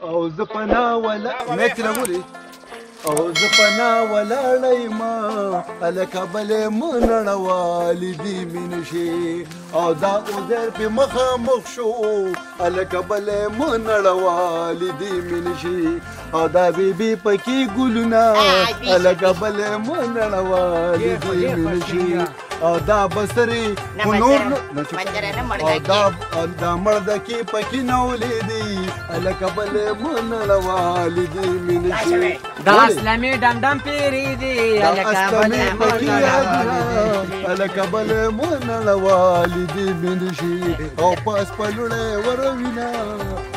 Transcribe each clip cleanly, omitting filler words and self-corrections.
او زه پناه ولا مې ترې ولې او زه پناه ولاړه یم هلکه بلې مه نړوه لیدې مې نه شي او دا عزیر پې مخامخ شو هلکه بلې مه نړوه لیدې مې نه شي او دا بیبي پکې ګلونه هلکه بلې مه نړوه لیدې مې نه شي او دا بسرې خو نور او دا مړدکې پکې نولې دي هلکه بلې مه نړوه لیدې مې نه شي دا اسلامي ډم ډم پیری دي هلکه بلې مه نړوه هلکه بلې مه نړوه لیدې مې نه شي او پاس په لوړی وروینه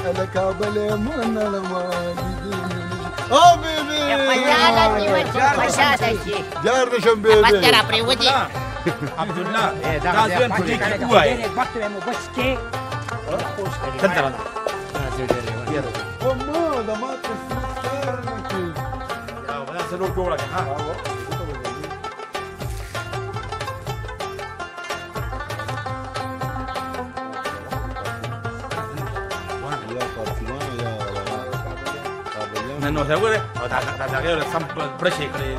هلکه بلې مه نړوه لیدې مې نه شي. او بیبي خوشحاله شي بچي، خوشحاله شي. جار دې شم بیبي. بس را پرېوځي. عبدالله دا ځوان په دې کې ووایه. وخت مې بس کې دلته راځه. خو ما د ما قسمت کار نه کوي. دا څلور جوړه کړه. نه نو وګوره او دا دا دا غیر سم پړشې کړې.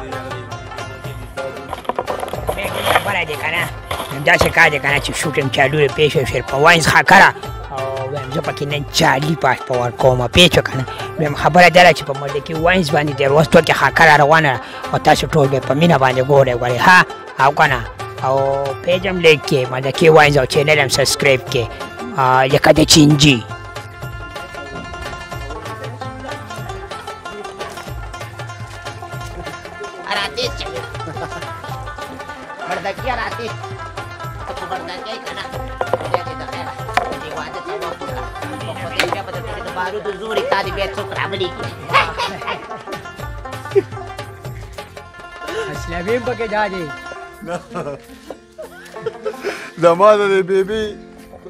خبره دی که نه داسې کار دی که نه چې شوټینګ چالو دی پېښ شو په واینز خاکره او وایم زه پکې نن چارلي پاس په ورکوم پېښ شو که نه. وایم خبره دا ده چې په مردکي واینز باندې د وروستو کې خاکره روانه ده او تاسو ټول به په مینه باندې ګورئ ګورئ ها او که نه او پیج هم لایک کړئ مردکي واینز او چینل هم سبسکرایب کړئ لکه د چینجي. مردکیه راتې ته خو مردکۍ که نه خدای دې د خیره دې واده ثواب وکړه او خدای بیا به درته د بارودو زورې تا دې بیا څوک راولېږي. اسلامي هم پکې دا دی. زما د دې بیبي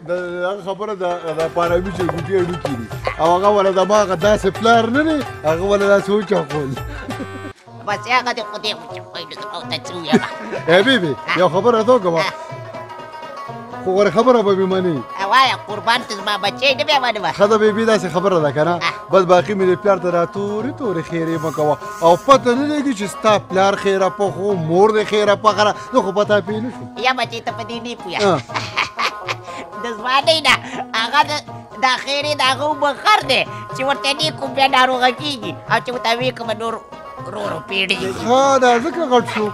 د هغه خبره د پاراوي چې ګوټي هډوکي دي او هغه ولا زما هغه داسې پلار نه دی هغه ولا داسې وچاقول. بس هغه دې خدای وچاقوي نو زه به ورته څه ووایم. ای بیبي یو خبره راته وکړه خو غوره خبره به مې منې. وایه قربان ته زما بچی نه بیا منم. ښه ده بیبي داسې خبره ده که نه بس باقي مې د پلار ته را تورې تورې خیرې مه کوه او پته نه لګي چې ستا پلار خیره پخو مور دې خیره پخره زه خو پته پوه نه شوم. یا بچی ته په دې نه پوهه د ځوانۍ نه هغه دا خیرې د هغه اوبه خر دی چې ورته نه کوم بیا ناروغه کېږي او چې ورته ویې کومه نور رو رو پیړېږي. ښه دا ځکه غټ شو.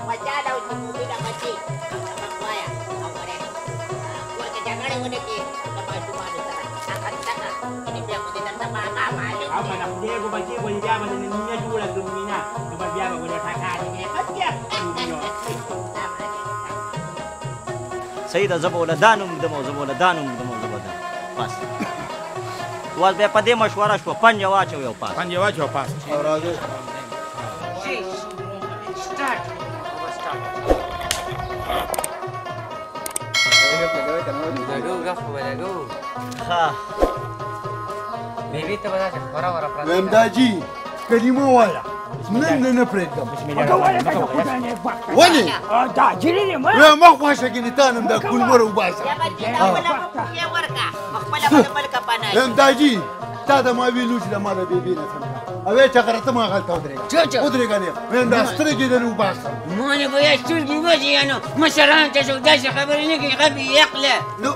خوشحاله اوسې مومنه بچې سبق وایه او ګورې کور کې جګړې ونه کړې د ماشومانو سره هغه څنګه یعنې بیا خو دې درته ماما معلوم او که نه خدای ګو بچې ولې بیا به د مینه جوړه کړم مینه نو بس بیا به ګوره ټکا دې بس بیا. صحیح ده زه به وله دا نوم ږدم او زه به وله دا نوم ږدم او زه به دا بس واز بیا په دې مشوره شوه پنجه واچوې او پاس پنجه واچوه پاس. او راځئ. ښه بیبي ته به داسې خوره وره پرته. وایم دا جي کلمه وایه نن دې نه پرېږدم. ولې؟ دا جري دی مه وایم مه خوښه کړې تا نن دا کولمه راوباسه. یا بچې دا وله یې ورکړه په خپله به د ملکه پناه شي. وایم دا جي تا د ما ویلو چې د ما د بیبي نه سم او وایې چې هغه راته ما هغلته ودرېږه ودرېږه نه وایم دا سترګې دې وباسم. مانې به یا سترګې وځي نو مشرانو ته څوک داسې خبرې نه کوي غبي عقله. نو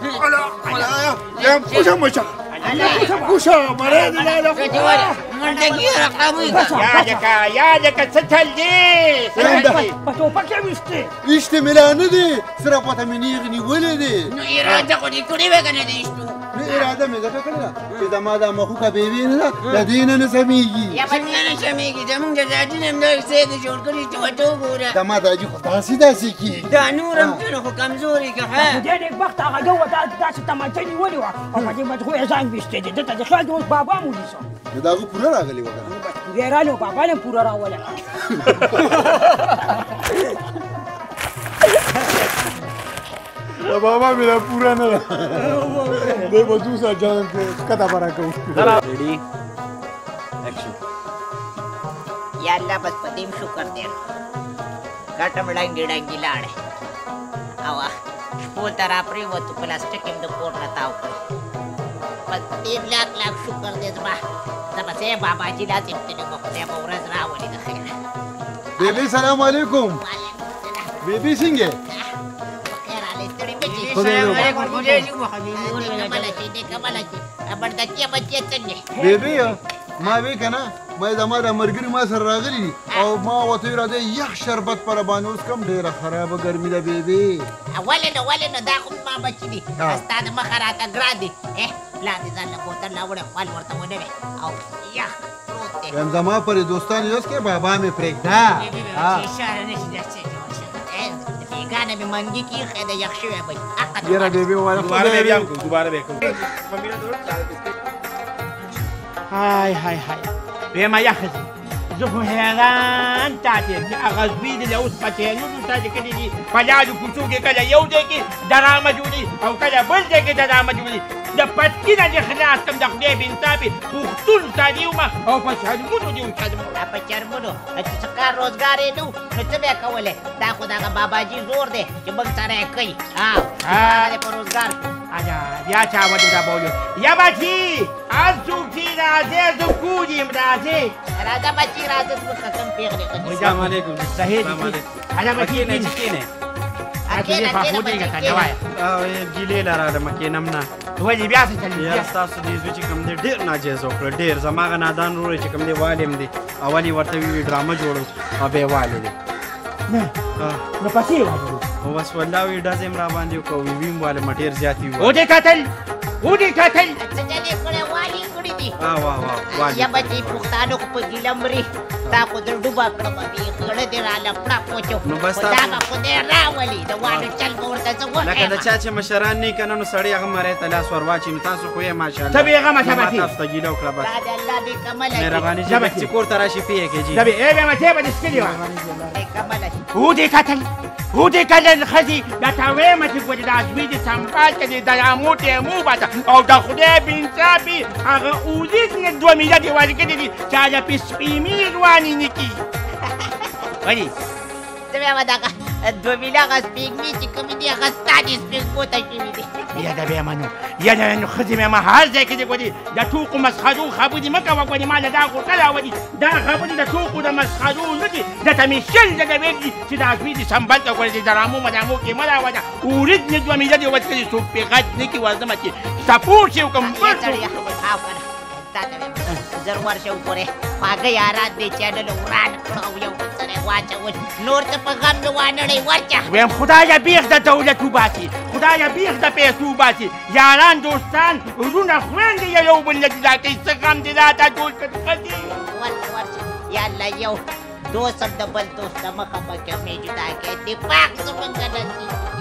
یم کوشه مشه کوشه مړی دې لاله. مردګي رقابوي. یا جکا څه چل دی؟ په ټوپک یې ویشتې. ویشتې مې لا نه دی سره پته مې نیغ نیولې دی. نو اراده خو دې کړې وه که نه دې ویشتو؟ نو اراده مې ځکه کړې ده چې زما دا مخوکه بیوې نه ده له دې نه نه سمېږي. څنګه نه سمېږي؟ زموږ د ځاځي نه هم داسې دی جوړ کړي چې ورته وګوره. زما ځاځي خو داسې داسې کېږي. دا نور هم ته خو کمزوري که ښه خدای نېکبخته هغه یو داسې تمانچه نیولې وه او په دې مدغو یې ځان ویشتی دی. ده ته د خیال دی اوس بابا مو ونیسه. نو د هغه پوره راغلې وه که نه؟ بس پوره یې راغلې وه بابا نه هم پوره راوله. د بابا مې دا پوره نه ده دی به دوسه جان کې ښکته بره کوو. ریډي اکشن. یا الله بس په دې هم شکر دی ګټه مې ړنګې ړنګې لاړې او پول ته راپرېوتو، پلاستیک یې د کور نه تاو کړ. بس ډېر لاک لاک شکر دی زما. زه به څه باباجي داسې تللی وم، خدای به ورځ راولي د خیره. بیبي سلام علیکم. بیبي څنګه؟ پخیر راغلې، ستړي مه شې. خدای دې کمله شي، دې کمله شي. بردکیه بچیه څنګه؟ بیبي ما وی که نه، ما زما د ملګري ما سره راغلي دي او ما ورته ویل راځئ یخ شربت پر باندې وڅښم، ډېره خرابه ګرمي ده بیبي. ولې نه، ولې نه، دا خو زما بچي دي، ستا د مخه راته ګران دي. پلار دې ځان له بوتل راوړی، خوال ورته ونه وی او یخ پروت دی. وایم زما پرې دوستان یې وڅکې، بابا مې پرېږده. بېګانه مې منګي کې ایښی دی، یخ شوی به وي. یاره بیبي ووایه دوباره به بیا کوو، دوباره به کوو. های های های، ویمه یخ ځي. زه خو حیران تاته یم چې هغه زوی دې له اوس په چینونو ستاسې کړي دي، په لارو کوڅو کې کله یو ځای کې ډرامه جوړوي او کله بل ځای کې ډرامه جوړوي. د پټکي نه دې خلاص کړم، د خدای بنصاف پښتون سړی وم او په شرمونو دې وشرموم. په شرمونو چې څه کار روزګار یې نه و نو څه به یې کولی؟ دا خو د هغه باباجي زور دی چې موږ سره یې کوي. هغه دی په روزګار. اجا بیا چا وجه دا بولو یا بچی، هر څوک چې راځې زه کور یم، راځې. راځه بچي راځه، زموږ قسم پېغلې ښه دي. السلام علیکم. صحیح السلام علیکم. اجا بچي کښېنئ چې کښېنئ. کښېنه کښېنه. ګیلې له راغلم، کښېنم نه. ولې بیا څه چل؟ یاره ستاسو دې زوی چې کوم دی ډېر ناجایز وکړه، ډېر. زما هغه نادان ورور چې کوم دی والي هم دی، اول یې ورته ویلي ډرامه جوړو او بیا یې والي دی. نه نو پسې یې والي. بس والله وی ډزې هم راباندې وکړه، وی ویم والم، ډېر زیات یې وویل. ودې کتل، ودې کتل. څه چل یې کړی، والي کړي دي. واه واه والي. یا بچي پښتانه خو په ګیله مري، تا خو در ډوبه کړم، بېخي زړه دې راله پړه پوچو. نو بس خو دا به خدای راولي، د والو چل به ورته زه وښیم. لکه د چا چې مشران نه که نه نو سړی هغه مرۍ ته لاس ور واچوي، نو تاسو خو یې ماشاءالله. ته بېغمه شه ما بچي. تاسو ته ګیله وکړه بس. دا د الله دې کمله شي. مهرباني جي، شه بچي. چې کور ته راشي پې یې کړئ جي. ته بېغمه شه به دې څکلي وه. دې کمله شي. ودې کتل، ودې کتل ښځې، دا تا وایم چې ګورې دا زوی دې سمبال که دې ډرامو ټیمو وباسه او د خدای بېانصافي هغه اوزیز نه دوه میله دې ورکړي دي چې هغه پې سپیمې روانې نه کړي. ولې؟ زه وایم دغه دوه میله هغه سپېږمې چې کومې دي هغه ستا دې سپېږمو ته شوي دي. یاده بیا منو، یاده نو ښځې مې ما هر ځای کې دې ګورې د ټوکو مسخرو خبرې مه کوه، ګورې ما له دا غوسه راولي، دا خبرې د ټوکو د مسخرو نه دي. درته مې 20 ځله ویلي دي چې دا زوی دې سمبل ته ګورې دې ډرامو مدامو کې مه راوله. اورید نه دوه میله دې ورکړي، څوک پې غږ نه کړي، ورځم چې سپورټ یې وکړم، بل څوک. تا ته وایم زر ورشه وګورې، خواږه یاران دې چینل وران کړه او یو بل سره یې واچول، نور ته په غم مې وانړی ورشه. وایم خدایه بیخ د دولت وباسي، خدایه بیخ د پیسو وباسي، یاران دوستان وروڼه خویندې یې یو بل نه جدا کوي، څه غم دې راته جوړ کړ ښځې. ورشه ورشه، یا الله یو دوست هم د بل دوست نه مه خفه کړې، مې جدا کړې، اتفاق زموږ نصیب.